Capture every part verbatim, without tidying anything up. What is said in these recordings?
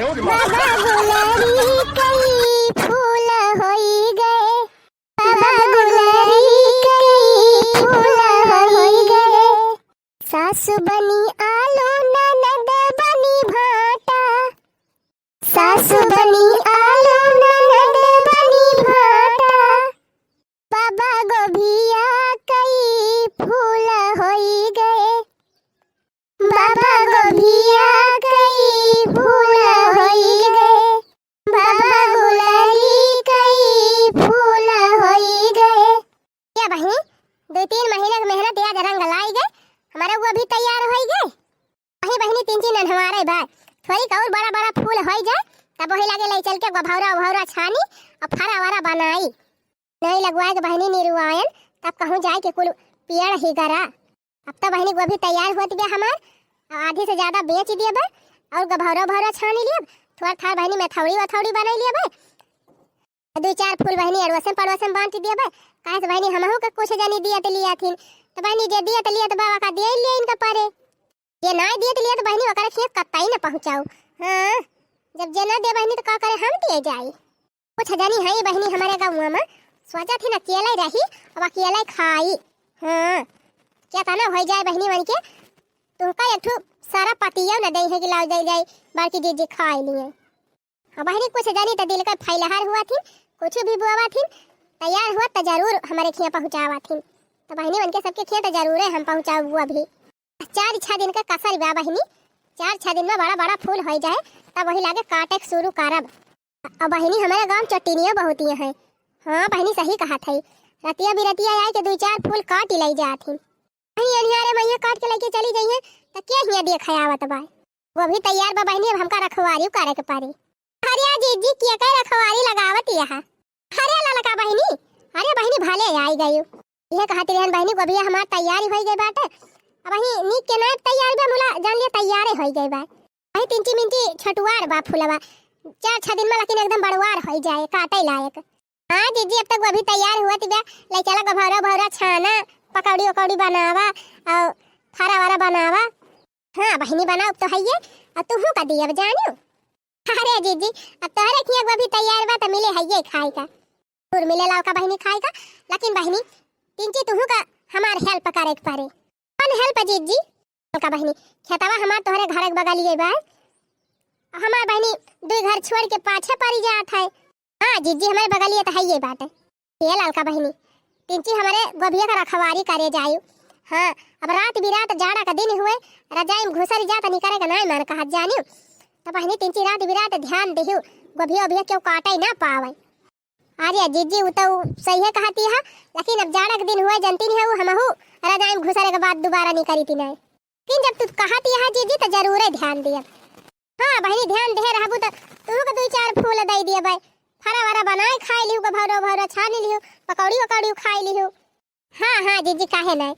बाबा गुलरी कई फूल होई गए, बाबा गुलरी कई फूल होई गए। सासु बनी आलू ननद बनी भाटा, सासु बनी आलू ननद बनी भाटा। बाबा गोभिया कई फूल होई गए, बाबा गोभिया कई फूल होई गए, बाबा गुलरी कई फूल होई गए। या बहिनी, दुइ तीन महीना के मेहनत आज रंग लाई गए, हमारा गोभी तैयार होई गए। वही बहिनी तीन तीन अनहवारे बा, थोड़ी और बड़ा बड़ा फूल होई जाए, तब वही लागे ले चल के गोभौरा उभौरा छानी और फरा वरा बनाई। नहीं लगवाए के बहिनी निरुआयन, तब कहूँ जाए के कुल पेड़ ही गरा। अब तो बहिनी गोभी तैयार होत गया हमार, आधी से ज्यादा बेच दिए बा और गोभौरा उभौरा छानी लिए, थोड़ा थार बहिनी मेथौड़ी वथौड़ी बनाई लिए बा। दुइ चार फूल बहिनी अड़ोसन पड़ोसन बांट दिए बा, काहे से बहिनी हमहू के कुछ जनी दिए तो लिया थिन, तो बहिनी जे दिए तो लिया तो बाबा का दिए लिया इनका परे। जे नाय दिए तो लिया तो बहिनी ओकरे खेत कत्ताई न पहुँचाऊ। हाँ, जब जे ना दे बहिनी तो का करे हम दिए जाई। कुछ जनी है बहिनी हमारे गाँव में, सोचा थी न अकेले रही, अब अकेले खाई। हाँ, क्या तना हो जाए बहिनी मन के, तुमका एक ठो सारा पतिया न दे है कि लाओ दे जाई, बड़की जीजी खाई लिए। अब बहिनी कुछ जनी तो दिल का फैलहार हुआ थी, कुछ भी बोवा थी, तैयार हुआ तो जरूर हमारे खिया पहुँचावा थी। तो बहिनी मन के सबके खिया तो जरूर है हम पहुँचाऊ बुआ भी। चार छह दिन का कसर बा बहिनी, चार छह दिन में बड़ा बड़ा फूल होई जाए, तब वही लागे काटे के शुरू करब। अब बहिनी हमारे गाँव चट्टिनियो बहुत ही है। हाँ बहिनी सही कहा थई, रतिया बिरतिया आए के दुइ चार फूल काट ही लई जात ही। बहिनी अनियारे मैया काट के लेके चली जाइए, तो क्या हिया देख आवत बा। गोभी तैयार बा बहिनी, अब हमका रखवारी करे के पड़ी। अरे जीजी, के के रखवारी लगावत यहाँ? अरे ललका बहिनी, अरे बहिनी भले आई गयू। यह कहती रहन बहिनी, गोभिया हमार तैयारी होई गई बाटे। अब वही नीक के नाय तैयार बा, मुला जान लिया तैयारे होई गई बा। वही तिंची मिंची छोटुआर बा फूलवा, चार छह दिन में लेकिन एकदम बड़वार होई जाए, काटे लायक। हाँ जीजी, अब तक गोभी तैयार हुआ थी बा, ले चला गोभौरा भौरा छाना, पकौड़ी उकौड़ी बनावा और फरा वरा बनावा। हाँ बहिनी, बनाओ तो हइये, और तुहू का दियब जानियो। अरे जीजी, अब तोहरे खिया गोभी तैयार बा त मिले हइये खाए का। जरूर मिले ललका बहिनी खाए का, लेकिन बहिनी, तिंची तुहू का हमार help करे के पड़े। कौन help जीजी? ललका बहिनी, खेतवा हमार तोहरे घर के बगलिए बा। हमार बहिनी दुइ घर छोड़ के पाछे पड़ी जात है। हाँ जीजी, हमारे बगलिए तो हइये बाटे। ए ललका बहिनी, तिंची हमारे गोभिया का रखवारी करे जायु। हाँ, अब रात बिरात जाड़ा का दिन हुए, रजाई में घुसरी जात निकरे का नाय मन कहत जानियो। तो बहिनी तिंची रात बिरात ध्यान देहु, गोभिया ओभिया क्यों काटे ना पावे। अरे जीजी, उ तो सही है कहती है, लेकिन अब जाड़ा के दिन हुए जनती नहीं है, उ हमहू रजाई में घुसरे के बाद दोबारा निकरी थी नहीं। लेकिन जब तू कहती है जीजी, तो जरूरे ध्यान दियब। हाँ बहिनी, ध्यान दे रहबू त तुहू के दुइ चार फूल दे दिए भाई, फरा वरा बनाए खाए लिहू, गोभौरा भौरा छानी लिहू, पकौड़ी वकौड़ी खाए लिहू। हाँ हाँ जीजी, काहे नाय।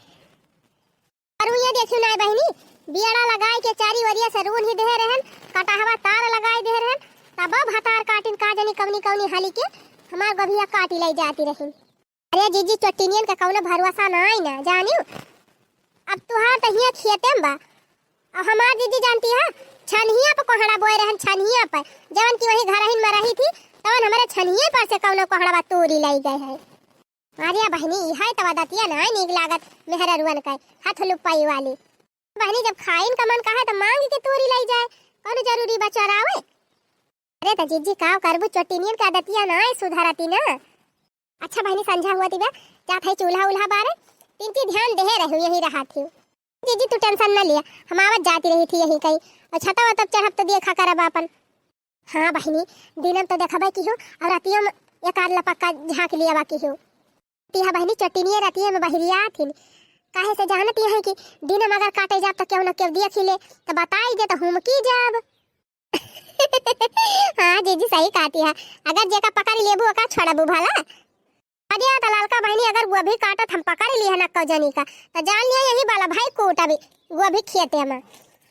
और ये देखियो नाय बहिनी, बियड़ा लगाए के चारी ओरिया से रून ही दे रहन, कटहवा तार लगाए दे रहन, तब भतार काटिन का जानी कवनी कवनी हाली के हमार गोभिया काटी ले जाती रही। अरे जीजी, चोटिनियन के कौनो भरोसा नाई ना, जानियो। अब तुहार तो हियाँ खेते में बा। अब हमार जीजी जानती है, छनहिया पे कोहड़ा बोए रहन, छनहिया पे, जवन की वही घरहिन में रही थी, तवन हमारे छनहिया पर से कौनो कोहड़ा बा तोरी लाई गए है। अरे बहिनी, इहे तो आदतिया नाई नीक लागत मेहररुअन के, हाथ लुपाई वाली। बहिनी, जब खाइन का मन कहे तो मांग के तोरी लाई जाए, कौनो जरूरी बा चोरावे? अरे त जीजी, का करबू, चोटिनियन के आदतिया नाई सुधरती ना। अच्छा बहिनी, संझा हुआ तिबे, जात है चूल्हा उल्हा बारे, तिंची ध्यान देहे रहू, यही रहा थी। जीजी तू tension न लिया, हम आवत जाती रही थी यही कहीं, और छतवा तब चढ़ब तो देखा करब आपन। हाँ बहिनी, दिनम तो देखबे की हो, और रतियो में एक आध लपक्का झांक लिया बा की हो। तिहा बहिनी चोटिनिया रतिये में बहिरिया थिन, काहे से जानती है कि दिनम अगर काटे जाब तो क्यों न क्यों देख ही ले, तो बताई दे तो हम की जाब। हाँ जीजी, सही कहती है, अगर जेका पकड़ लेबू ओका छोड़बू भला। अरे त ललका बहिनी, अगर गोभी काटत हम पकड़ ली है ना कजनी का, तो जान लिया यही बलभाई कूट अभी गोभी खेते में।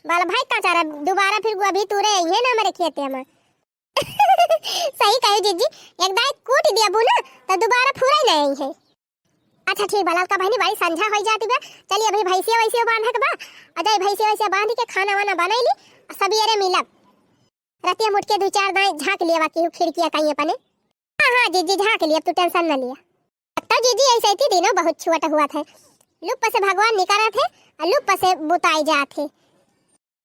बलभाई का चारा दोबारा फिर गोभी तूरे आई है ना हमारे खेते में। सही कहे जीजी, एक दाई कूट देबू ना तो दोबारा फुराई नहीं आई है। अच्छा ठीक बा ललका बहिनी, बड़ी संझा हो जाती बा, चलिए अभी भैंसिया वैसिया बांधे के बा, आ जाई भैंसिया वैसिया बांध के खाना वाना बनाई ली, सबेरे मिलब। रतिया में उठ के दुइ चार दाईं झाँक लिया बाकी हूँ खिड़किया कहीं अपने। हाँ, हाँ, जीजी झाँक लिया, तू tension न लिया। अब तो जीजी ऐसे थी दिनों बहुत छोट हुआ थे, लुप से भगवान निकरत है और लुप से बुताई जात है।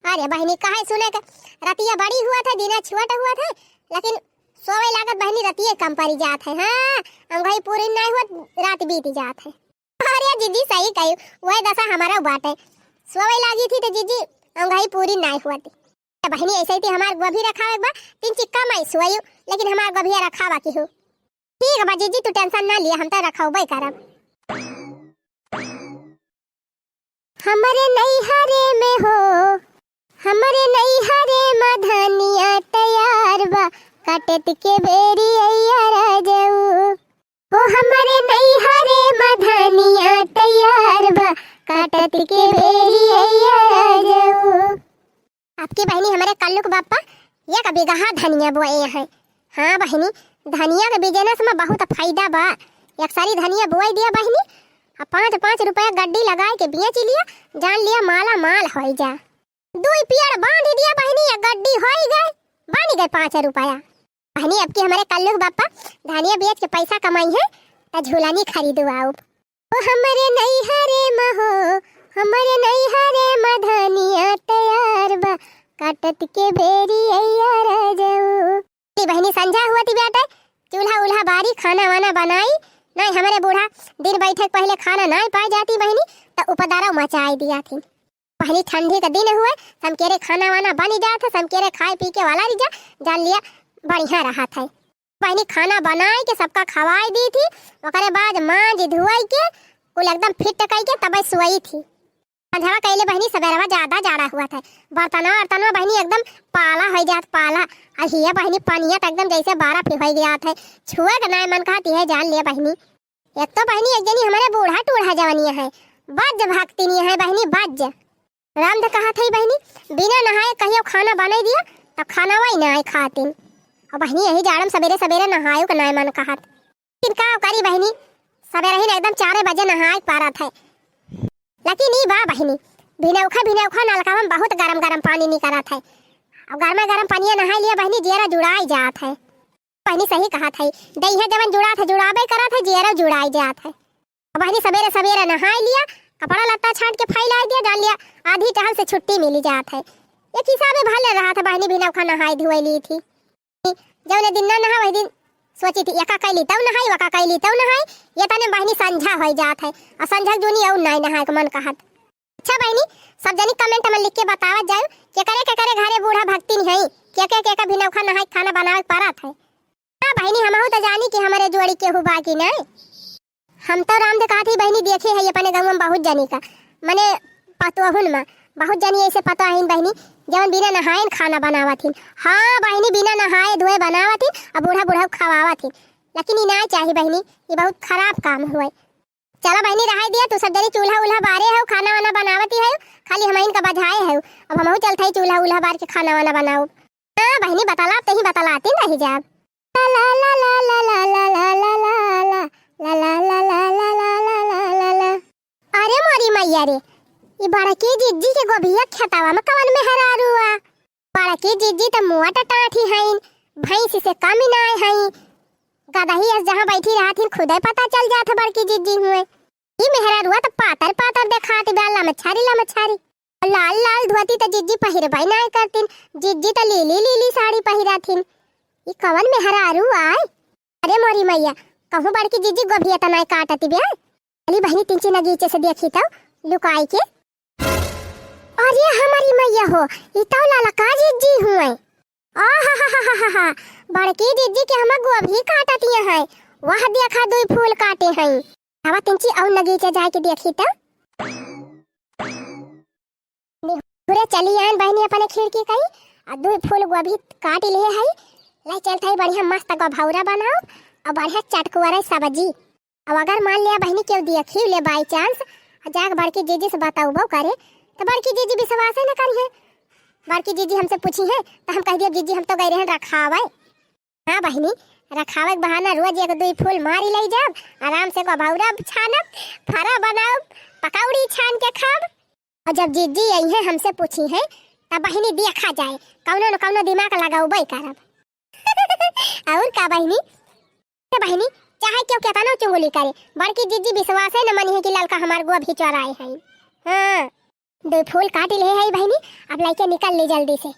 अरे बहिनी, काहे सुने के, रतिया बड़ी हुआ थे, दिना छोट हुआ थे, लेकिन सोवे लागत बहिनी रतिये कम पड़ी जात है। हाँ, अंगही पूरी नाई हुआ, रात बीत जात है। अरे जीजी सही कही, वही दशा हमारा बाटे। सोवे लागी थी तो जीजी अंगही पूरी नाई हुआ थी। तो बहिनी ऐसे ही थी हमार गोभी रखावे के बा, तीन चिक्का मैं सोयू, लेकिन हमार गोभिया रखावा की हूँ। ठीक बा जीजी, तू tension ना लिया, हम तो रखौबे करब। हमरे नैहरे में हो, हमरे नैहरे में धनिया तैयार बा, काटत के बेरी अइया राजऊ। ओ हमरे नैहरे में धनिया तैयार बा, काटत के बेरी अइया राजऊ। आपकी बहिनी हमरे कल्लू के बापा एक बीघा धनिया बोए हैं। हाँ बहिनी, धनिया के business में बहुत फायदा बा। एक सारी धनिया बोई दिया बहिनी, आ पाँच पाँच रुपया गड्डी लगाए के बेच लिया, जान लिया माला माल होई जा। दुई पेड़ बांध दिया बहिनी, या गड्डी होई गए, बन गए पाँच रुपया। बहिनी, अब की हमरे कल्लू के बापा धनिया बेच के पैसा कमाई है, त झूलनी खरीदू आउब। ओ हमरे नैहरे में हो, हमरे नैहरे में धनिया तैयार बा, काटत के बेरी अइया राजऊ। ई बहिनी संझा हुआ थी बेटा, चूल्हा उल्हा बारी, खाना वाना बनाई, नहीं हमरे बूढ़ा दिन बैठे के पहले खाना नहीं पाए जाती बहिनी, त उपदारा मचाई दिया थी। बहिनी ठंडी का दिन हुए, समकेरे खाना वाना बनी जात है, समकेरे खाए पी के वाला रिजा, जान लिया बढ़िया रहत है। बहिनी खाना बनाए के सबका खवाई दी थी, ओकरे बाद मांज धुआई के कुल एकदम फिट कई के तबे सोई थी। संझवा कैले बहिनी सबेरवा ज्यादा जाड़ा हुआ था, बर्तनवा वर्तनवा बहिनी एकदम पाला हो जात पाला, आ हिया बहिनी पनिया त एकदम जैसे बर्फ हो गया था, छुए के नाय मन कहती है जान लिया बहिनी। एक तो बहिनी एक जनी हमरे बूढ़ा टूढ़ा जवनिया है, बज्ज भक्तिनिया है बहिनी, बज्ज। रामद कहत है बहिनी, बिना नहाए कहियो खाना बनाई दिया, त खाना वही ना आए खातिन। और बहिनी यही जाड़म सबेरे सबेरे नहायो के नाय मन कहत। फिर का करी बहिनी, सबेरे ही ना एकदम चारे बजे नहाए के पारत है। लेकिन ई बा बहिनी, भिनौखा भिनौखा नलका में बहुत गरम गरम पानी निकलत है। अब गरमा गरम पनिया नहाए लिया बहिनी, जियरा जुड़ाई जात है। बहिनी सही कहत है, देहिया जवन जुड़ात है, जुड़ाबे करत है, जियरो जुड़ाई जात है। अब बहिनी सबेरे सबेरे नहाए लिया, कपड़ा लत्ता छांट के फैलाए दिया, जान लिया आधी टहल से छुट्टी मिली जात है। एक हिसाबे भले रहत है बहिनी, बिना ओखा नहाए धोए ली थी। जौने दिन ना नहा वही दिन सोची थी, एका कैली तब नहाई, वका कैली तब नहाई, ये तने बहिनी संझा हो जात है, और संझा के जूनी और नाई नहाए के मन कहत। अच्छा बहिनी, सब जनी comment में लिख के बतावत जाओ, केकरे केकरे घरे बूढ़ा भक्तिन हई, के के के का भिनौखा नहाई खाना बनावे के परत है। हाँ बहिनी, हमहू तो जानी कि हमरे जोड़ी केहू बा कि नहीं। हम तो रामद कहत ही बहिनी, देखे है अपने गाँव में बहुत जनी का, मने पतोहुन में बहुत जनी ऐसे पतोहिन बहिनी, जवन बिना नहाए खाना बनावत हिन। हाँ बहिनी, बिना नहाए धोए बनावत हिन, अब बूढ़ा बूढ़ा खवावत हिन। लेकिन ई ना चाही बहिनी, ई बहुत खराब काम हुए। चला बहिनी, रहाई दिया, तू सब जनी चूल्हा उल्हा बारे हो, खाना वाना बनावती हो, खाली हमहिन का बझाए हो। अब हमहू चलत हई चूल्हा उल्हा बार के खाना वाना बनाओ। हाँ बहिनी, बतलाब तही बतलाती रही जाब। ला ला ला। अरे मोरी मैया रे, ई बड़की जिज्जी के गोभिया खेतवा में कवन मेहरारू आ? बड़की जिज्जी त मोट टाठी हईन, भैंस से कम ही नाय हईन। गदही अस जहाँ बैठी रहत हिन, खुदे पता चल जात है बड़की जिज्जी हुए। ई मेहरारुआ त पातर पातर देखात बा, लमछारी लमछारी। लाल लाल धोती त जिज्जी पहिरबे नाय करतिन, जिज्जी त लीली लीली साड़ी पहिरत हिन। ई कवन मेहरारू आय? अरे मोरी मैया, कहूँ बड़की जिज्जी गोभिया त नाय काटती बे। चली बहिनी, तिनची नगीचे से देखी तो लुकाई के। अरे हमारी मैया हो, ई तो ललका जिज्जी हुए। आहाहाहाहा, बड़की जिज्जी के हम गोभी काटतिया है। वह देखा दुई फूल काटे हैं। आवा तिनची और नगीचे जाए के देखी तो। निहुरे चली आन बहिनी अपने खिड़की कई, आ दुई फूल गोभी काट लिए है। ले चलत है बढ़िया मस्त गोभौरा बनाओ और बढ़िया चटकुआरा सब्जी। अब अगर मान लिया बहिनी केहू देखी ले by chance, आ जाके बड़की जिज्जी से बतौबो करे, तो बड़की जिज्जी विश्वास ही न करी है। बड़की जिज्जी हमसे पूछी है, तो हम कह दिया, "जिज्जी, हम तो गए रहन रखावे।" हाँ बहिनी, रखावे के बहाना रोज एक दुई फूल मारी ले जाब, आराम से गोभौरा छानब, फरा बनाओ, पकौड़ी छान के खाब। और जब जिज्जी आई है हमसे पूछी है, तब बहिनी देखा जाए, कौनो न कौनो दिमाग लगौबे करब। और का बहिनी? ए बहिनी, चाहे केहू केतनो चुगली करे, बड़की जिज्जी विश्वासे न मनिहैं कि ललका हमार गोभी चोराए हैं। हाँ, दुइ फूल काटि लिहे हैं बहिनी, अब लइके निकल ली जल्दी से।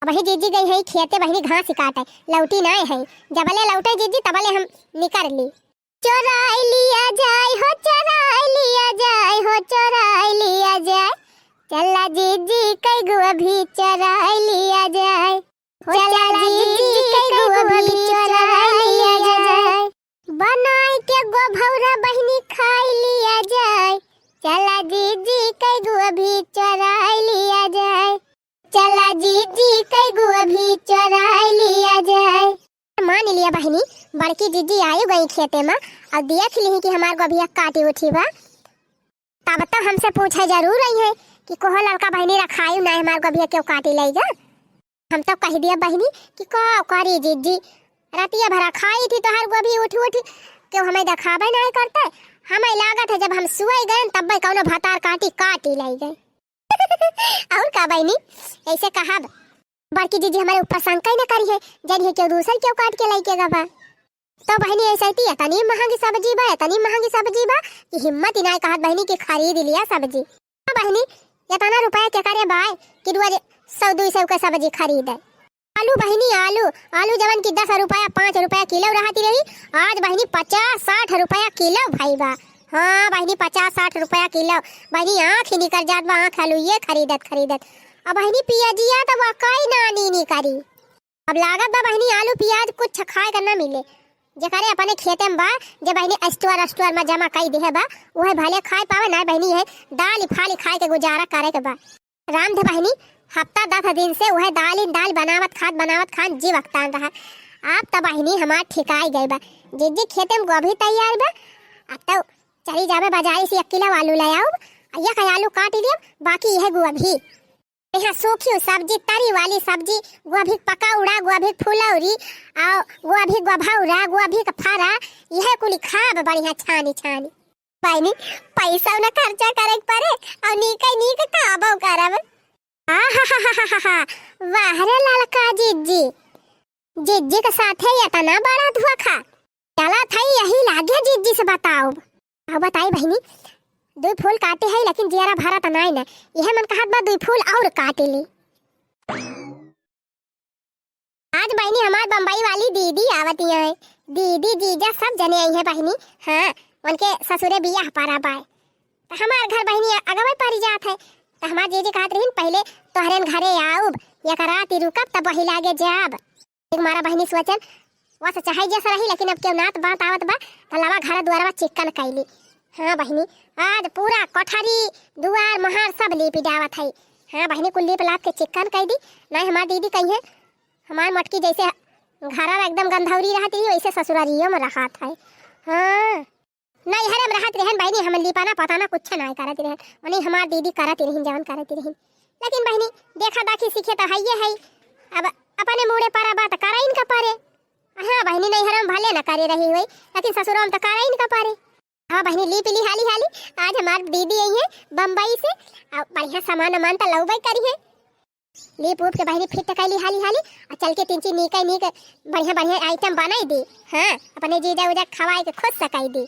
अबहीं जिज्जी गई हैं खेते बहिनी घास काटे, लौटी नाहीं हैं। जबले लौटे जिज्जी तबले हम निकर ली। चोराई लिया जाए हो, चोराई लिया जाए हो, चोराई लिया जाए। चला जिज्जी कई गोभी चोराई लिया जाए। चला जिज्जी कई गोभी चोराई लिया जाए। बनाई के गोभौरा बहिनी खाई लिया जाए। चला जिज्जी कई गोभी चोराई लिया जाए। चला जिज्जी कई गोभी चोराई लिया जाए। मान लिया बहिनी, बड़की जिज्जी आयु गई खेते मा, और देख लिही कि हमार गोभिया काटी उठी बा। तब तो हमसे पूछे जरूर रही है कि कोहो ललका बहिनी रखायु ना हमार गोभिया केहू काटी लइगा। हम तो कहि दिया बहिनी कि का करी जिज्जी, रतिया भरा खाई थी तोहार गोभी उठ उठ, केहू हमें देखाबे नाहीं करते। हमें लागत है जब हम सुअई गए तब्बे कौनो भतार काटी काटी लइगे। और का बहिनी, ऐसे कहब, बड़की जिज्जी हमारे ऊपर शंका ही न करिहैं, जनिहैं केहू दूसर केहू काट के लइके गा बा। तो बहिनी, ऐसे ही इतनी महंगी सब्जी बा, इतनी महंगी सब्जी बा कि हिम्मत ही नाहीं कहत बहिनी कि खरीद लिया सब्जी। हाँ बहिनी, इतना रुपया के करे बाय कि रोज सौ दुइ सौ के सब्जी खरीदे। आलू बहिनी, आलू, आलू जवन कि दस रुपया, पाँच रुपया किलो रहती रही, आज बहिनी पचास साठ रुपया किलो भई बा। हाँ बहिनी, पचास साठ रुपया किलो। बहिनी, आँख ही निकर जात बा, आँख आलू ये खरीदत खरीदत। अब बहिनी, पियजिया तो वाकई नानी निकरी। अब लागत बा बहिनी, आलू पियाज कुछ खाए का ना मिले। जेकरे अपने खेते में बा, जे बहिनी store, store में जमा कई दिहे बा, उहे भले खाए पावे, ना बहिनी, है दाल फाल खाए के गुजारा करे के बा। राम धे बहिनी, हफ्ता दस दिन से उहे दाल ही दाल बनावत खात, बनावत खात जी वक्तान रहा। आप त बहिनी हमार ठिकाई गई बा। जिज्जी खेते में गोभी तैयार बा, अब तो चली जाबे बाजारी से एक किलो आलू ले आउब, एक आलू काट लियब, बाकी यह गोभी। यहाँ सूखी सब्जी, तरी वाली सब्जी, गोभी पकौड़ा, गोभी फुलौरी, और गोभी गोभौरा, गोभी का फरा, यह कुली खाब बढ़िया छानी छानी। बहिनी, पैसा न खर्चा करे के परे, और नीक नीक खाबो करब। आहाहाहा, वाह रे ललका जिज्जी, जिज्जी के साथे इतना बड़ा धोखा। चला थई यही लागे जिज्जी से बताउब। अब बताई बहिनी, दुइ फूल काटे है लेकिन जियरा भरत नाई न, यह मन कहत बा दुइ फूल और काटे ली। आज बहिनी हमार बम्बई वाली दीदी आवती हैं, दीदी जीजा सब जने आई हैं बहिनी। हाँ, उनके ससुरे बियाह परा बाय, त हमार घर बहिनी अगवे परी जात है। त हमार जीजी कहत रहीन, "पहिले तोहरेन घरे आउब, एक रात रुकब, तब वही लागे जाब।" एक मारा बहिनी सोचन, वस चाहे जस रही, लेकिन अब केहू नात बात आवत बा, त लवा घर दुआरवा चिक्कन कैली। हाँ बहिनी, आज पूरा कोठरी, दुआर, मोहार सब लीपी डावत है। हाँ बहिनी, कुल लीप लाप के चिक्कन कई दी। नहीं हमार दीदी कही है, हमार मोटकी जैसे घर एकदम गंधौरी रहती है, वैसे ससुरारियों में रहत है। हाँ, नैहरे में रहत रहन बहिनी, हम लिपाना पताना कुछ ना करत रहन, वनी हमार दीदी करत रहिन, जवन करत रहिन। लेकिन बहिनी, देखा दाखी सीखे तो हइये है, अब अपने मूड़े पर बात करइन का परे। हाँ बहिनी, नैहरे में भले न करे रही हुई, लेकिन ससुरो में तो करइन का परे। हाँ बहिनी, लीप ली हाली हाली, आज हमार दीदी आई है बम्बई से, अब बढ़िया सामान वामान तो लउबे करी है। लीप ऊप के बहिनी फिट कैली हाली हाली, और चल के तीन चीज नीक नीक बढ़िया बढ़िया आइटम बनाई दी। हाँ, अपने जीजा उजा खवाए के खुश सकाई दी।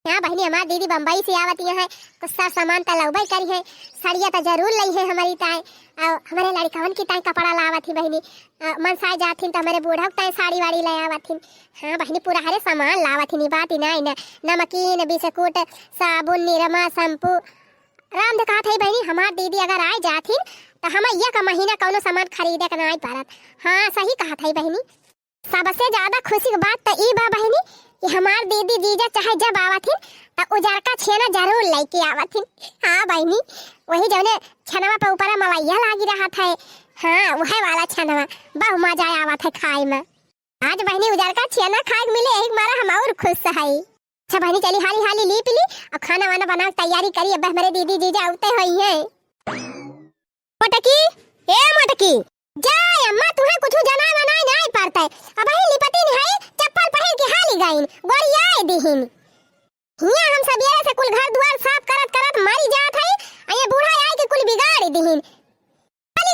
हाँ बहिनी, हमार दीदी बम्बई से आवत यहाँ है, कुछ सार सामान तो लउबे करी है, सड़िया तो जरूर लई है हमारी ताए, और हमारे लड़कवन की ताए कपड़ा लावत ही बहिनी, अ, मनसाए जात हिन तो हमारे बूढ़ा के ताए साड़ी वाड़ी ले आवत हिन। हाँ बहिनी, पूरा हरे सामान लावत हिन, ई बात ही ना, ना नमकीन, बिस्कुट, साबुन, निरमा, शैम्पू। राम दे कहत है बहिनी, हमार दीदी अगर आए जात हिन तो हम एक महीना कौनो सामान खरीदे के नाई पड़त। हाँ, सही कहत है बहिनी। सबसे ज्यादा खुशी की बात तो ई बा बहिनी कि हमार दीदी जीजा चाहे जब आवत हिन तो उजरका छेना जरूर लेके आवत हिन। हाँ बहिनी, वही जौने छेनवा पे ऊपर मलैया लागी रहत है, हाँ, वह वाला छेनवा, बहु मजा आवत है खाए में। आज बहिनी उजरका छेना खाए के मिले, यही मारा हम और खुश है। अच्छा बहिनी, चली हाली हाली लीप ली और खाना वाना बना के तैयारी करी, अब हमारे दीदी जीजा आते होई हैं। मोटकी, ए मोटकी, जा अम्मा, तुहे कुछ जना बनाए नहीं पड़ते, अब ही लिपटी नहीं, चप्पल पहन के हाली गईन, गोरियाए दिहिन। हियां हम सबेरे से कुल घर दुआर साफ करत करत मरी जात है, आ ये बूढ़ा आए के कुल बिगाड़ दिहिन। हाली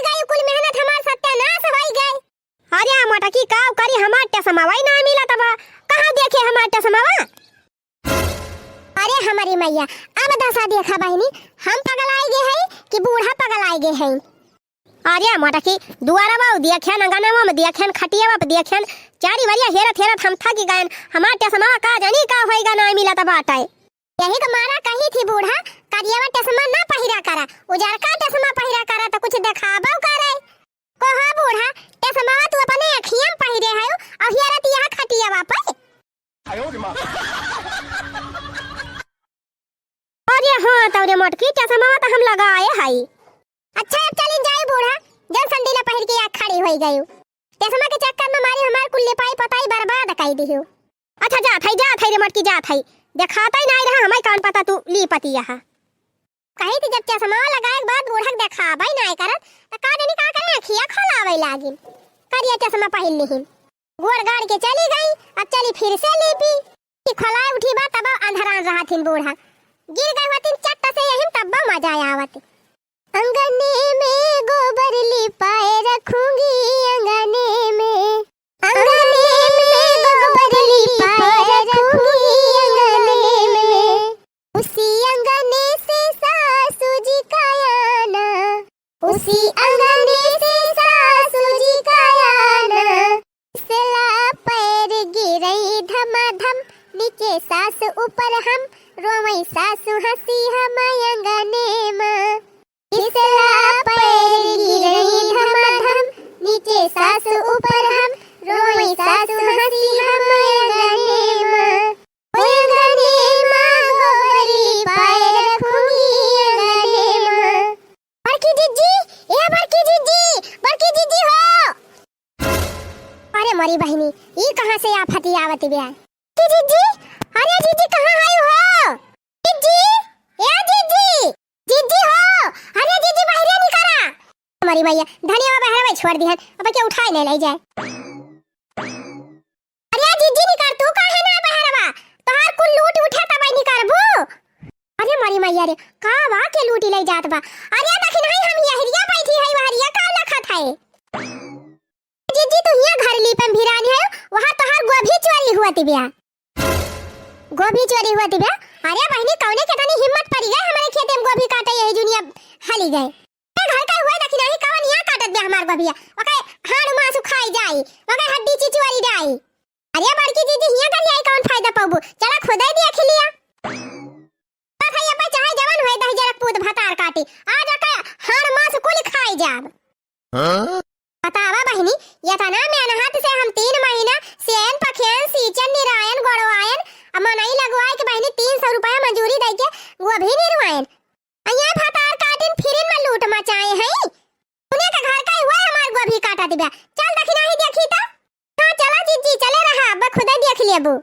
मटकी का करी, हमार टेसमवा ही ना मिलत बा। कहाँ देखे हमार टेसमवा? अरे हमरी मइया, अब दसा देखा बहिनी, हम पगलाइ गे हई कि बूढ़ा पगलाइ गे हई? अरे मटकी, दुआरवा देखेन, अंगनवा में देखेन, खटियावा पे देखेन, चारी वरिया हेरत हेरत हम थकि गएन। हमार टेसमवा का जानी का होइगा, ना मिलत बाटइ। यही के मारा कही थी बूढ़ा, करियवा टेसमा ना पहिरा करा, उजरका टेसमा पहिरा करा त कुछ देखाबउ करइ। कहो बूढ़ा, टेसमवा तू अपने अँखिया में पहिरे हउ अउ हेरत यह खटियावा पे। अरे हाँ, तउ रे मटकी, टेसमवा त हम लगाए हई। अच्छा, अब चलिन जाई बूढ़ा, जन संडीला पहिर के आ खड़ी होइ गयू। टेसमा के चक्कर में मारी हमार कुल लिपाई पोताई बर्बाद कइ दिहू। अच्छा, जात हई, जात हई रे मटकी, जात हई। देखातइ नाहीं रहा, हमइ कउन पता तू लिपति यहा। कही थी जब चश्मा लगाए के बाद बूढ़ा के देखाबइ नाहीं करत, त का जानी का करे, अँखिया खोलावइ लागिन। करिया चश्मा पहिन लिहिन। गोड़ गाड़ के चली गई, अब चली फिर से लिपी। कि खोलाए उठी बा तब अंधरान रहथिन बूढ़ा। गिर गए होतिन चट्ट से यही में तब मजा आवत। अंगने में गोबर लिपाए रखूंगी, अंगने में। अंगने में गोबर लिपाए रखूंगी, अंगने में। उसी अंगने से सासू जी का आना, उसी अंगने से सासू जी का आना। फिसला पैर गिरई धमाधम, नीचे सास ऊपर हम, रोवई सासु हँसी हम अंगने मा। फिसला पैर गिरई धमाधम, नीचे सास ऊपर हम, रोवई सासु हँसी हम अंगने मा। ओ अंगने मा गोबर लिपाए रखूंगी अंगने मा। बड़की जिज्जी, ए बड़की जिज्जी, बड़की जिज्जी हो। अरे मोरी बहिनी, ई कहाँ से आफत आवत बिया? की जिज्जी, अरे जिज्जी कहाँ हई हो? जिज्जी, ए जिज्जी, जिज्जी हो, अरे जिज्जी बहिरे निकरा। मोरी मइया, धनिया बहरवा छोड़ दिहन, अब के उठाए ले ले जाए। अरे जिज्जी निकर, तू काहे ना बहरवा? तोहार कुल लूट उठा तबई निकरबू। अरे मोरी मइया रे, का बा के लूटी लइ जात बा? अरे देखी नहीं हम यहरिया बैठी है, वहरिया का लखत है? जिज्जी तू हियाँ घर लीपे में भिरानी है, वहाँ तोहार गोभी चोरी हुआ तिबिया। गोभी चोरी हुआ तिबिया? अरे बहिनी कौने के तनी हिम्मत पड़ी गए हमारे खेते में गोभी काटे यही जुनिया हली गए। ए, घर का हुआ देखी नाही, कवन यहाँ काटत बे हमार गोभिया? ओके हाड़ मासु खाई जाई, ओके हड्डी चिचुआरी जाई। अरे बड़की दीदी, हियाँ कर आई कौन फायदा पाबू? चला खुदे देख लिया। तो भाई अब चाहे जवन होए दही जरक पूत भतार काटी, आज ओके हाड़ मासु कुल खाई जाब। हाँ? बतावा बहिनी, ये तना मेहनत से हम तीन महीना सेन पखेन सींचन निरायन गोड़वायन, अब मनई लगवाए के बहिनी तीन सौ रुपया मजूरी दई के गोभी निरवायन। अइया भतार काटिन फिरिन में लूट मचाए हैं। उन्हें के घर का ही हुआ हमार गोभी काटा दिबा। चल देखी नाही देखी तो। हाँ चला जिज्जी, चले रहा, अब खुदे देख लेबू।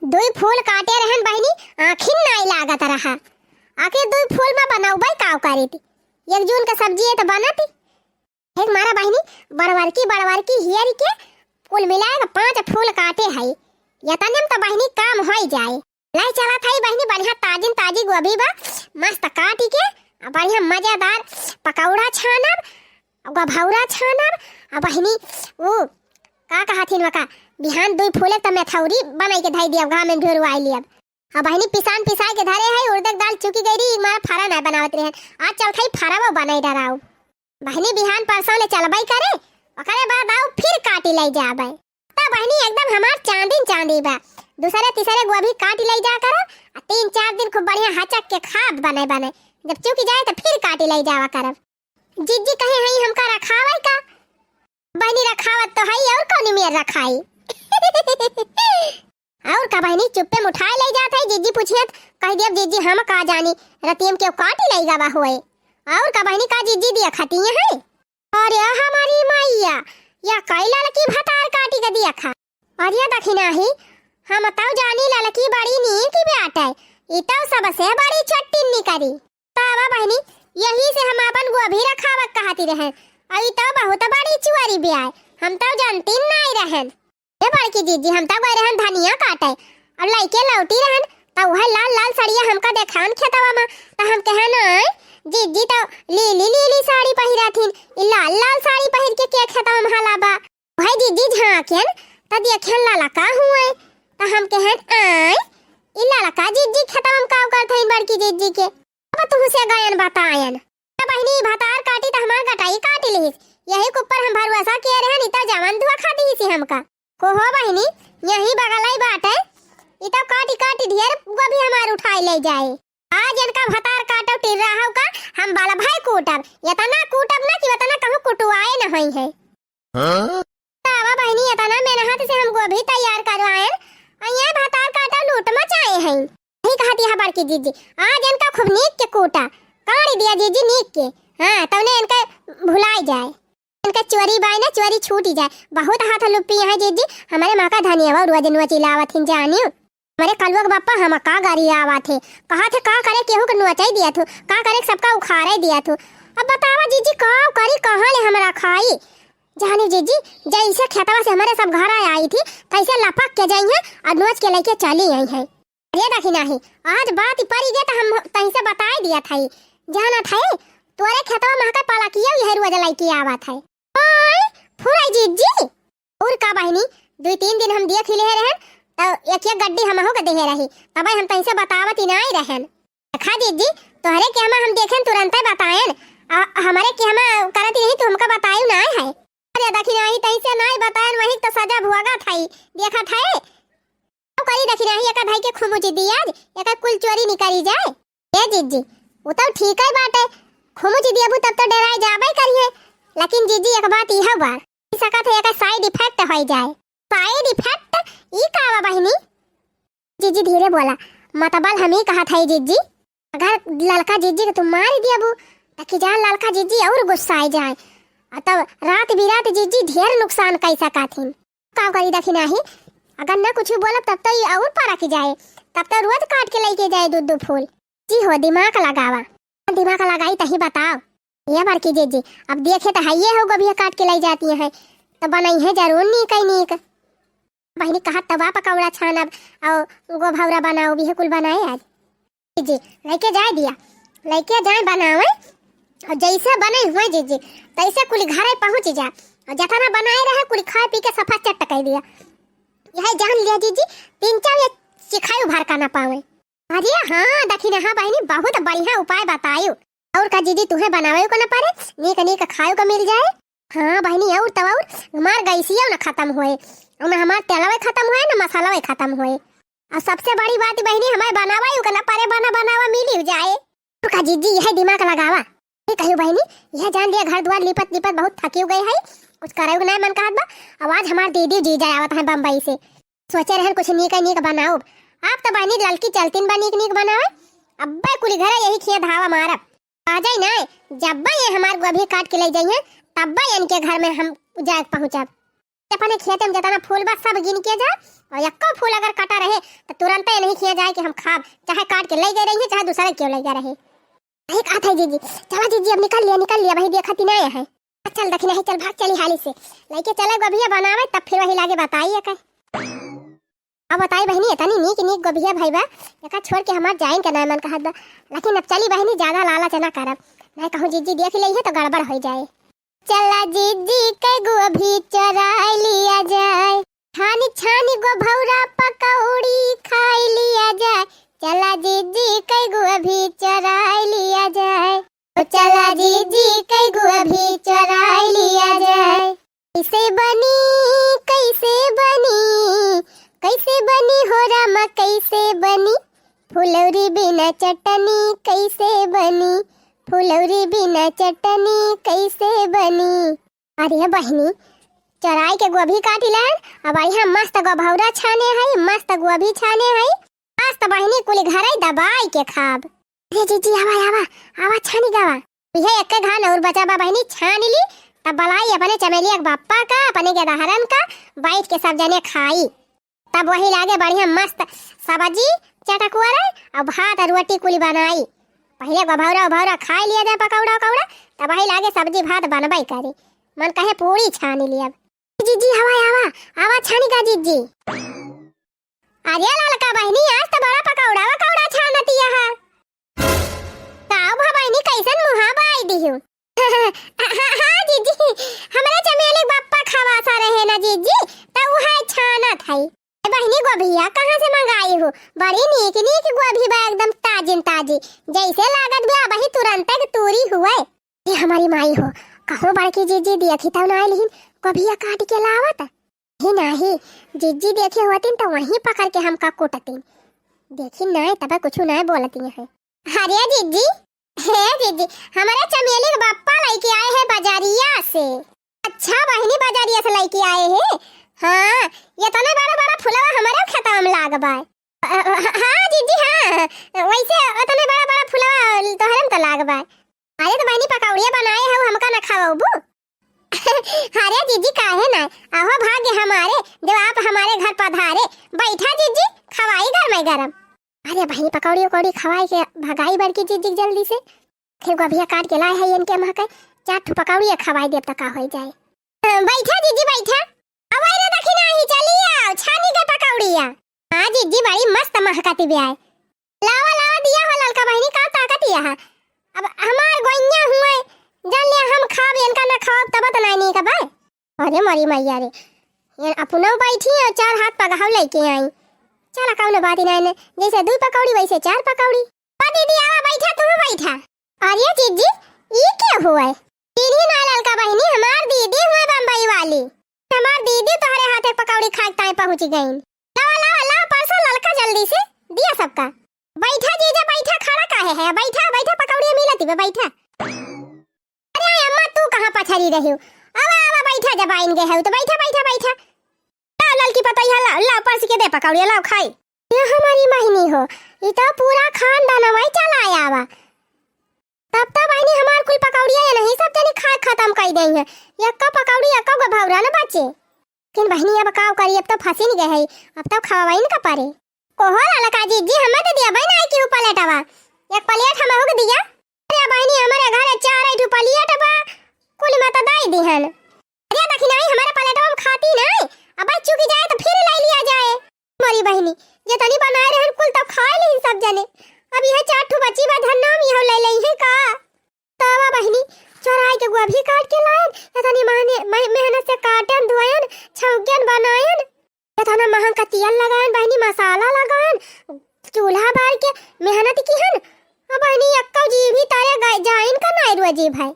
दुई फूल काटे रहन बहिनी, आँखिन नाई लागत रहा। आखिर दुई फूल में बनौबे काव करीत? एक जून के सब्जी है तो बनत। एक मारा बहिनी, बड़वरकी बड़वरकी हियर के कुल मिलाए के पाँच फूल काटे हई। यतने में तो बहिनी काम होई जाए। लाई चलत हई बहिनी, बढ़िया ताजिन ताजी गोभी बा, मस्त काटी के आ बढ़िया मजेदार पकौड़ा छानब, आ गोभौरा छानब, आ बहिनी ऊ का कहथिन वका, बिहान दुई फूले त मेथौरी बनाई के धई दियब, घाम में ढेरुआई लियब। आ बहिनी पिसान पिसाई के धरे है, उड़द के दाल चुकी गई रही, मारा फरा ना बनावत रहे, आज चलत हई फरावा बनाई डराऊ। बहिनी बिहान परसों ले चलबई करे, ओकरे बाद आऊ फिर काटी लई जाबे। त बहिनी एकदम हमार चांदिन चांदी बा। दूसरे तीसरे गोभी काटी लई जा करो, आ तीन चार दिन खूब बढ़िया हचक के खाब बने बने, जब चुकी जाए त फिर काटी लई जावा करब। जिज्जी कहे हई हमका रखावे का? बहिनी रखावत तो हई, और कौनी मेर रखाई? और का बहिनी, चुप्पे मुठाए लई जात है, जिज्जी पूछियत, कह दियब जिज्जी हम का जानी, रतियम केहू काटी लई गवा होए। और का बहिनी, का जिज्जी दिया खतिये है? अरे हमारी मैया, या कई ललकी भतार काटी के दिया खा। अरे दखिना ही, हम तौ जानी ललकी बड़ी नीक बाटे, ई तौ सबसे बड़ी छट्टी निकरी। तब बहिनी, यही से हम आपन गोभी रखावत कहती रहन। अई तो बहुत बड़ी चुअरी बियाय, हम तो जानती नाई रहन। ए बड़की जीजी, हम तो गए रहन धनिया काटे, और लइके लौटी रहन, तो वह लाल लाल सड़िया हमका देखान खेतवा में, तो हम कहे नाई, जिज्जी तो लीली लीली साड़ी पहिरा थिन, ई लाल लाल साड़ी पहिर के के खेतवा में हला बा। भाई जिज्जी झांकेन, त देखेन ललका हुए, त हम कहेन, "आय, ई ललका जिज्जी खेतवा में काव करत हईन बड़की जिज्जी के?" अब तुहसे गयन बतायन। त बहिनी भतार काटी त हमार गटाई काटी लिहिस, यही के ऊपर हम भरोसा किए रहन, ई त जवन धुआ खा दिहिस हमका। को हो बहिनी, यही बगलई बाटे, ई त काटी काटी ढेर गोभी हमार उठाई ले जाए। आज इनका भतार काटो टिर्रा हउ का, हम बल भाई कूटब, इतना कूटब ना कि उतना कहूँ कुटुआए न होई है। हाँ? तावा बहिनी, इतना मेहनत से हम गोभी तैयार करवाएन, और ये भतार काटो लूट मचाए हैं। यही कहती है बड़की जिज्जी, आज इनका खूब नीक के कूटा, काढ़ दिया जिज्जी नीक के, हाँ, तउने इनका भुलाई जाए। इनका चोरी बाय ना, चोरी छूटी जाए। बहुत हाथ लुप्पी हैं जिज्जी, हमारे माँ का धनिया रोज नोची लावत हिन जानियो। हमारे कलुआ के बापा हम का गारी आवत है, कहा थे का करे केहू के नोचाई दिया थू, का करे सबका उखाड़े दिया थू। अब बतावा जिज्जी का करी, कहाँ ले हमरा खाई? जानी जिज्जी, जैसे खेतवा से हमारे सब घर आई थी, तैसे लपक के जाई हैं और नोच के लेके चली आई हैं। अरे दखिनाही, आज बात परी गे त हम तहीं से बताई दिया था, जाना था तोरे खेतवा में का पलकिया यह रोज लेके आवत है। ओए, फुराई जिज्जी, और का बहिनी, दुई तीन दिन हम देख ही लेहे रहन, त एक एक गड्डी हमहू के देहे रही, तबे हम तहीं से बतावत ही नाई रहन। देखा जिज्जी, तोहरे के हमा हम देखेन तुरंते बताएन, आ, हमारे के हमा करत ही नहीं, तू हमका बतायू नाई है। अरे दखिनाही, तहीं से नाई बताएन, वही तो सजा भोगत है, देखत है। अब करी दखिनाही, एका भाई के खुमुची दिया, एका कुल चोरी निकरी जाए। ए जिज्जी, उ तउ ठीक है बाटे, खुमुची दियबू तब तो डराए जाबे करिए, लेकिन जिज्जी एक बात इहो बा, ई सकत है एकर side effect होइ जाए। Side effect? ई का बा बहिनी? जिज्जी धीरे बोला, मतबल हम ई कहत हई जिज्जी, अगर ललका जिज्जी के तू मार दियबू, त कि जान ललका जिज्जी और गुस्साए जाए, आ तब रात बिरात जिज्जी ढेर नुकसान कई सकत हिन। का करी दखिनाही, अगर ना कुछ बोलब तब तो ई और परक जाए, तब तो रोज काट के लेके जाए दू दू फूल। जी हो, दिमाग लगावा। दिमाग लगाई तही बताओ। ये बड़की जिज्जी, अब देखे तो है ये हो गोभिया काट के ले जाती है, तो बनई है जरूर नीक है नीक। बहिनी कहत तो बा पकौड़ा छानब और गोभौरा बनाओ भी है कुल बनाए आज। जी, लेके जाए दिया, लेके जाए बनावे, और जैसे बने हुए जिज्जी, तैसे कुल घरे पहुँच जा, और जतना बनाए रहे कुल खाए पी के सफा चट कर दिया। यह जान लिया जिज्जी, तीन चार ये चिखायु भर का ना पावे। अरे हाँ, दखिनाहा बहिनी, बहुत बढ़िया उपाय बतायु। और का जिज्जी, तुहे बनावे को ना पड़े, नीक नीक खाए को मिल जाए। हाँ बहिनी, और तो और हमार गैसिया ना खत्म होए, और ना हमार तेलवे खत्म होए, ना मसालवे खत्म होए। और सबसे बड़ी बात बहिनी, हमारे बनावा ही उकना परे बना बनावा मिली जाए। तो का जिज्जी, यह दिमाग लगावा। ये कहियो बहिनी, यह जान लिया घर द्वार लिपत लिपत बहुत थकी गए है, कुछ करे के नहीं मन कहत बा। अब आज हमार दीदी जीजा आवत है बम्बई से, सोचे रहन कुछ नीक नीक बनाउब। आप तो बहिनी ललकी चलतीन बा नीक नीक बनावे। अब्बे कुली घरे यही खिया धावा मारब। आ जाई ना, जब्बे ये हमार गोभी काट के ले जाइए, तब्बे इनके घर में हम जाए पहुँचब। अपने खेते में जितना फूल बा सब गिन के जा, और एक्को फूल अगर कटा रहे तो तुरंत इन्हीं खिया जाए कि हम खाब, चाहे काट के ले गए रहिए, चाहे दूसरे क्यों ले गए रहे। यही कहत है जिज्जी, चला जिज्जी अब निकल लिया, निकल लिया, वही देखा ती ना है। चल दखिनाही, चल भाग चली हाली से, लेके चले गोभिया बनावे तब फिर वही लागे बताइए का। अब बताई बहिनी, इतनी नीक नीक गोभिया भई बा, एका छोड़ के हमार जाइन के नाय मन कहत बा। लेकिन अब चली बहिनी, ज्यादा लालच ना करब, नहीं कहूँ जिज्जी देख ले है तो गड़बड़ हो जाए। चला जिज्जी के गोभी चोराई लिया जाए, छानी छानी गोभौरा पकौड़ी खाई लिया जाए। चला जिज्जी के गोभी चोराई लिया जाए, ओ चला जिज्जी के गोभी चोराई लिया जाए। कैसे बनी, कैसे बनी, कैसे बनी हो रामा, कैसे बनी? फुलौरी बिना चटनी कैसे बनी? फुलौरी बिना चटनी कैसे बनी? अरे बहिनी, चोराई के गोभी काटी लान, अब बढ़िया मस्त गोभौरा छाने है, मस्त गोभी छाने है, मस्त बहिनी कुली घरे दबाई के खाब। अरे जिज्जी, आवा, आवा, आवा, छानी गावा। इहे एक घान और बचा बा बहिनी, छान ली, तब बलाई अपने चमेलिया के बप्पा का, अपने के दहरन का, बैठ के सब जने खाई। तब वही लागे बढ़िया मस्त सब्जी, चटकुआ रहे, और भात और रोटी कुली बनाई। पहले गोभौरा उभौरा खाई लिया जाए, पकौड़ा उकौड़ा, तब वही लागे सब्जी भात बनबई करी। मन कहे पूरी छानी ली अब। जिज्जी, आवा, आवा, आवा, छानी का जिज्जी। अरे ललका बहिनी, आज तो बड़ा पकौड़ा वकौड़ा छानतिया है। का वाह बहिनी, कैसन मुहा बाई दिहु। हाँ, हाँ, हाँ, जीजी, हमरे चमेली बप्पा खवासा रहे ना जीजी, त उहे छानत हई। ए बहिनी, गोभिया कहाँ से मंगाई हो? बड़ी नीक नीक गोभी बा, एकदम ताजिन ताजी, जैसे लागत बा अबही तुरंते के तूरी हुए। ए हमारी माई हो, कहूँ बड़की जीजी देखी तब ना आइल हिन, गोभिया काट के लावत। ही नाही, जीजी देखी होतिन त वहीं पकड़ के हमका कुटतिन। देखी नाय, तबे कुछ नाय बोलती हैं। अरे जीजी, हे जीजी, हमरे चमेली के बप्पा लइके आए हैं बजरिया से। अच्छा बहिनी, बजरिया से लइके आए हैं? हाँ, एतने बड़ा बड़ा फुलवा हमरे खेतवा में लाग बा। अ, अ, हाँ जीजी, हाँ, वैसे एतने बड़ा बड़ा फुलवा तोहरे में तो लाग बा। अरे तो बहिनी, पकौड़िया बनाए हऊ, हमका ना खवाबू? अरे जीजी, काहे ना? अहो भाग्य हमारे, जब आप हमारे घर पधारे। बैठा जीजी, खवाई गरमे गरम। अरे बहिनी, पकौड़ी उकौड़ी खवाई के भगाई बड़की जीजी के जल्दी से। फिर गोभिया काट के लाए है इनके महके, चार ठो पकौड़िया खवाई देब त का होई जाए। हाँ, बैठा जीजी, बैठा। अब रे दखिना ही चली आओ, छानी के पकौड़िया। हाँ जीजी, बड़ी मस्त महकती बे आए। लावा, लावा, दिया हो ललका बहिनी, का ताकत यह? अब हमार गोइया हुए, जान ले हम खाब, इनका ना खाब, तब तो नाई नीक बा। अरे मोरी मैया रे, ये अपनो बैठी है, चार हाथ पगहाव लेके आई। चला, कौनो बात ही नाई ने, जैसे दुई पकौड़ी, वैसे चार पकौड़ी। ओ दीदी, आवा, बैठा, तू बैठा। अरे जीजी, ई के हुए? चीन्ही ना ललका बहिनी, हमार दीदी हुए बम्बई वाली। हमार दीदी तोहरे हाथे पकौड़ी खाए ताई पहुँच गईन। लावा, लावा, लावा, परसा ललका जल्दी से, दिया सबका। बैठा जीजा, बैठा, खड़ा काहे है? बैठा, बैठा, पकौड़ी मिलती बा, बैठा। अरे अम्मा, तू कहाँ पछरी रही हो? आवा, आवा, बैठा, जब आइन गए हो तो बैठा, बैठा, बैठा। लाओ ललकी पतोहिया, लाओ, लाओ, परस के दे पकौड़िया, लाओ खाई। ये हमारी बहिनी हो, ये तो पूरा खानदान वही चला आवा। तब तो बहिनी हमार कुल पकौड़िया ये नहीं सब जनी खाए खत्म कर देई है। यक्का पकौड़ी, यक्का गो भौरा न बचे। लेकिन बहिनी अब का करी, अब तो फंसी नहीं गए है, अब तो खवाई न का पारे। ओहो ललका जीजी, हमें तो दिया भाई ना कि ऊ प्लेटवा, एक प्लेट हम हो दिया। अरे बहिनी, हमारे घरे चार ठो प्लेट बा, कुल मत दाई दिहन। अरे दखिनाई, हमारे प्लेटवा में खाती नहीं, अब चुकी जाए तो फिर ले लिया जाए। मोरी बहिनी, जितनी बनाए रहन कुल तब खाए लेहिन सब जने। अब यह चार ठो बची बा धन्ना, हम यह ले लेई है का? तावा बहिनी, चोराई के गोभी काट के लायन, इतनी महने-, मह-, मेहनत से काटन, धोयन, छौकन, बनायन, इतना महंग का तेल लगायन बहिनी, मसाला लगायन, चूल्हा बार के मेहनत किहन। अब बहिनी, एक्को जीभी तरे गए, जाइन का नाई रुआ जीभ है।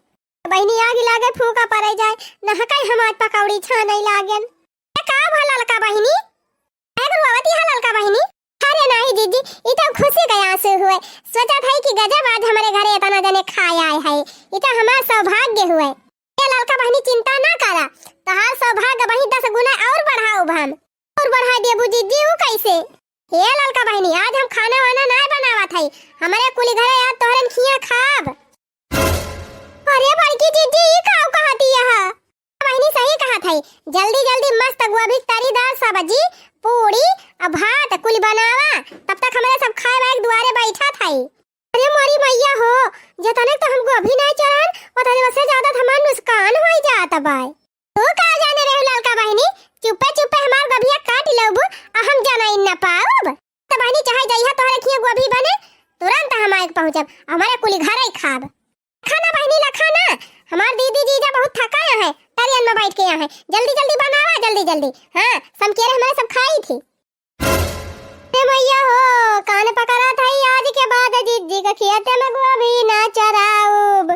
बहिनी, आग लागे फूका पड़े जाए, नहकाई हमार पकौड़ी छाने लागेन। ए, का भा ललका बहिनी? काहे के रोवत हया ललका बहिनी? अरे नाही जीजी, ई तो खुशी के आंसू हुए। सोचा था कि गजब आज हमारे घरे इतना जने खाए आए है। ई तो हमार सौभाग्य हुए। ए ललका बहिनी, चिंता ना करा, तोहार सौभाग्य वही दस गुना और बढ़ाउब हम। और बढ़ा देबू जीजी, ऊ कैसे? हे ललका बहिनी, आज हम खाना वाना ना बनावत है, हमारे कुली घरे आज तोहरन खिया खाब। अरे बड़की जीजी, ई का कहती यह? बहिनी सही कहत है, जल्दी जल्दी मस्त गोभी के तरीदार सब्जी, पूड़ी, आ भात कुल बनावा, तब तक हमरे सब खाए वाए के दुआरे बैठत है। अरे मोरी मैया हो, जतने तो हम गोभी नहीं चोरान, उतने से ज्यादा तो हमार नुकसान हो जात बाय। तू का जाने रहे ललका बहिनी, चुप्पे चुप्पे हमार गोभिया काट लेबू, आ हम जाना न पाउब। त बहिनी, चाहे जइहा तोहरे खिया गोभी बने, तुरंत हम आइके पहुँचब, हमरे कुली घरे खाब। खाना बहिनी ला खाना, हमार दीदी जीजा बहुत थका है, टरियन में बैठ के यहाँ है, जल्दी जल्दी बनावा, जल्दी जल्दी। हाँ, समकेरे हमारे सब खाई थी। ए मैया हो, कान पकड़ा था आज के बाद जीजी के खेते में गोभी ना चराउब।